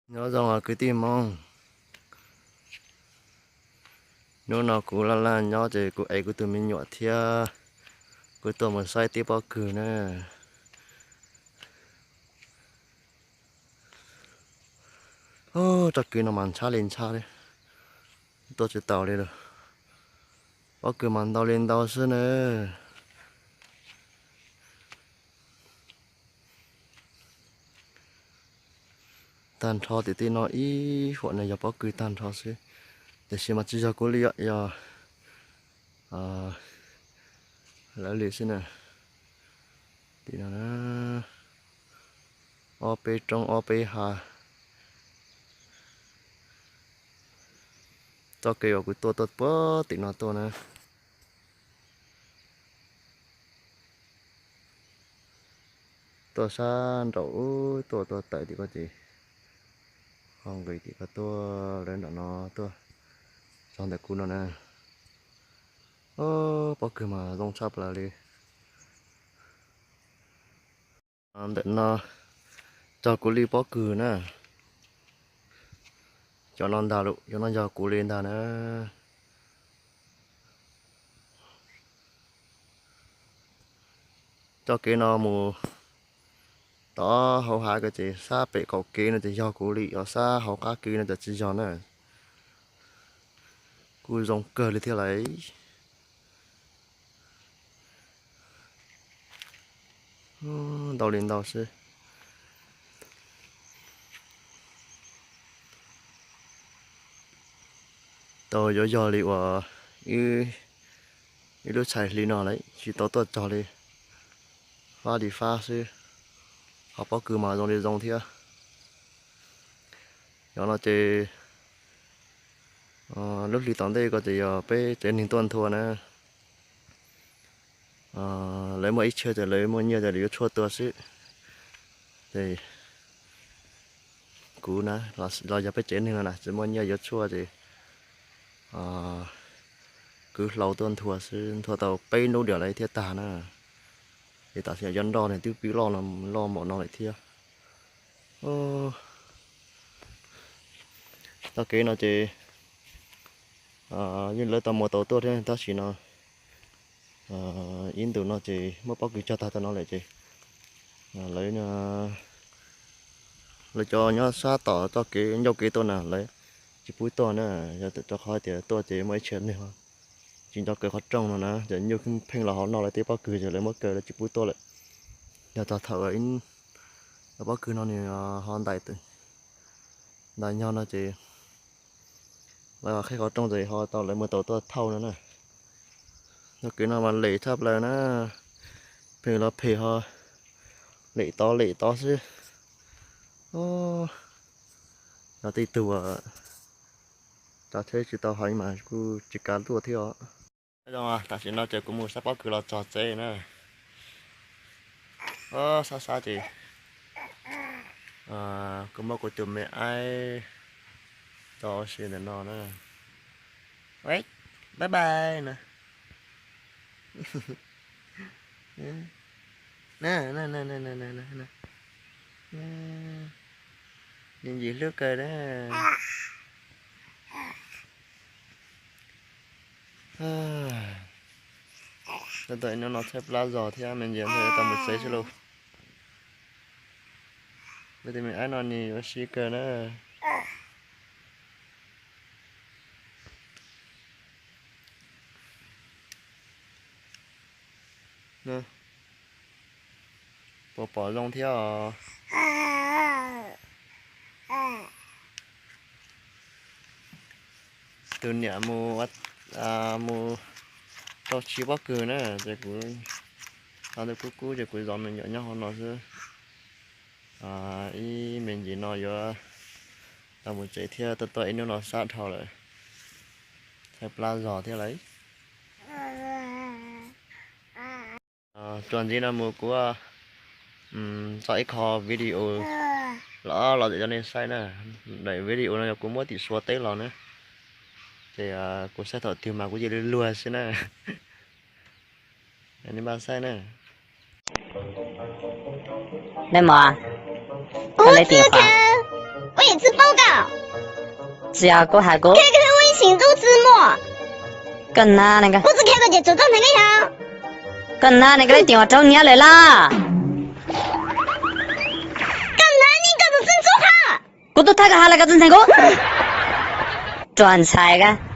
Nyob zoo kwv tij Hmoob, hnub no kuv laj laj nyob ces kuv ev kuv tus me nyuam thiab kuv tuaj mus saib tib pob kws na. Txoj kev no mas ntshab li ntshab li, tuaj tsis taus li lawm. Pob kws mas ntau li ntau xwb na. Tag nrho tim tej no ib huam no yog pob kws tag nrho xwb, tiam sis mas tsis yog kuv li, yog lawv li xwb na. Tim no ob peb roob ob peb hav. Txoj kev uas kuv tuaj tuaj puag tim no tuaj na, tuaj sab nraum ub tuaj tuaj tawm tim ko ces ho nqis tim ko tuaj lawv nram no tuaj txog ntawm kuv no na. Pob kws mas zoo tshaj plaws li. Ntawm no txog kuv li pob kws na. Cov no ntag lauj, cov no yog kuv li ntag na. Txoj kev no mus tod hauv hav ko ces sab pem qaum kev no ces yog kuv li, yog sab hauv qab kev no ces tsis yog na. Kuj zoo kawg li thiab lauj. Ntau li ntau xwb. Tau yuav yog li uas ib lub txhais hli no lawm tsis tau tuaj txog li, fab li fab xwb. Ho pob kws mas zoo li zoo thiab. Yog no ces lub hli tom ntej ko ces yog peb tsev neeg tuaj nthua na. Lawv muaj ib txhia ces lawv muaj nyiaj ces lawv yuav tshuaj tua xwb. Ces kuv na los yog peb tsev neeg no na tsis muaj nyiaj yuav tshuaj ces kwv hlau tuaj nthua xwb, nthua tau peb hnub diam lawv thiaj tag na. Ces tam sim no cov nroj ne twb pib loj, loj npaum no lawm thiab. Txoj kev no ces yeej lawv tau muab tau tuaj thiab tab sis no ib ntus no ces muab pob kws cog tag tau no lawm ces lawv, lawv cov nyob sab tom txoj kev ncauj kev tuaj na lawv tsis pub tuaj na. Yog rau qhov tias tuaj ces muaj ib txhia neeg tsis nco kaw qhov rooj no na, ces nyuj pheej los hauv no lawv tej pob kws ces lawv muab kaw lawv tsis pub tuaj lawm. Yog txog thaum pob kws no nws ho ntais ntais nyog no ces lawv qhib qhov rooj ces ho tau lawv muab tau tuaj thauj no na. Txoj kev no mas lem tshaj plaws na, phem los phem ho lem tod lem tod xwb. Yog tej tug tsav tsheb tsis tau heev mas kuj tsis kav tuaj thiab os. Tam sim no ces kuv mus saib pob kws los txog tsev na. Sab sab ces kuv muab kuv tus me aib tso ua si ntawm no na. Bye bye na. Me ntsis hlub kawg na. Tau ib hnub no tshaib plab zog thiab me ntsis tau mus tsev xwb lauj. Kuv tus me aib no nws ua si kawg na. Puas pom zoo thiab os? Tus niam mus, mus rau tsis pob kws na, ces kuv, thaum ntawd kub kub ces kuv zov me nyuam nyob hauv no xwb. Ib me ntsis no yuav tau mus tsev thiab, tuaj tuaj ib hnub no sab dhau lawm, tshaib plab zog thiab lauj. Txuas ntxiv no mus kuv tso ib qho video los los tawm cov nej saib na. Daim video no yog kuv muab tim Suav teb los na, ces kuv saib thaum twg mas kuv cia li luag xwb na. Nej npaj saib na. Mej mos, koj lawv tim qhov Koj yeej tsi paub koj. Tsis yog kuv hais kuv. Koj ua ib sim ntub tsi muaj. Koj nab ne, kuv tsi kheev koj ces tsum txoj hneev koj yog. Koj nab ne, koj lab tias ua raug nyiaj lawm laj. Koj nab ne, koj tus txiv ntxub qhov. Kuv tub thawj koj has lawm koj tsi ntseeg kuv. Ruam ntxhais koj.